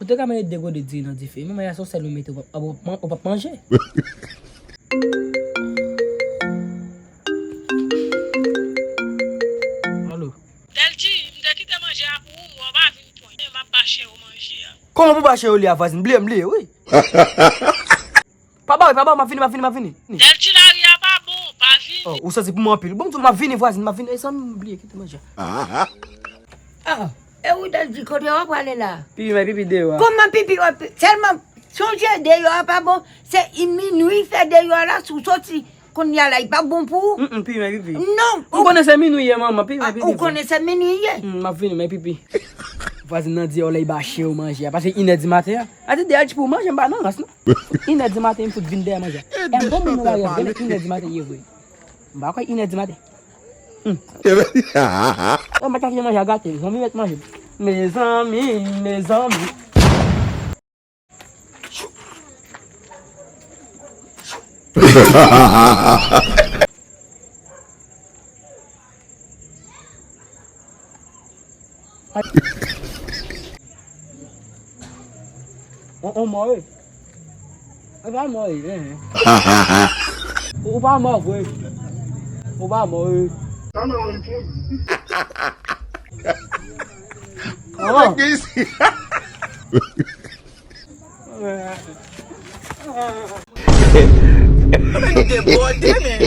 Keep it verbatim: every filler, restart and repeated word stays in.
Ou te ka mete de gode diri nan dife. Menm ya se yon sèl ou mete, ou p ap, ou p ap man-, ou p ap manje. Alo. Dèlji, m te kite manje a pou ou, men w pa vin pran. M ap ba chè yo manje a. Kòman pou ba chè yo li a, vwazin? M bliye, m bliye, wi. Pa ba, wi, pa ba, m ap vini, m ap vini, m ap vini. Dèlji, lari a pa bon, pa vini. Oh, ou santi pou mwen anpil. Bon, m ap vini, vwazin, m ap vini. E zanmi, m bliye, kite manje a. Ah, e ou Dèlji, kote w ap prale la? Pipi, mwen pipi deyò a. Kòman pipi w ap, sèlman sonje deyò a pa bon, se minui fè deyò a la, si w soti kounye a la, li p ap bon pou ou. Mm, mm, pipi, mwen pipi. Non. Ou konnen se minui ye, manman, pipi, mwen pipi. Ou konnen se minui ye. Mm, m ap vini, mwen pipi. Vwazin nan di, olè, li ba chè yo manje a, paske inè di maten an. A di, Dèlji, pou manje, m pa nan rans, non. Inè di maten, m fout vin dèyè manje a. E m bon moun nan lari a, genlè inè di maten ye vre. M pa kwè inè di maten. Hmm. Oh, mwen ta kite manje a gate. Zanmi mèt manje. Mezanmi, mezanmi. On, on mò, wi. E pa mò, wi, hein. Ou pa mò, vre. Ou pa mò, wi. Oh. Nèg debòde, men.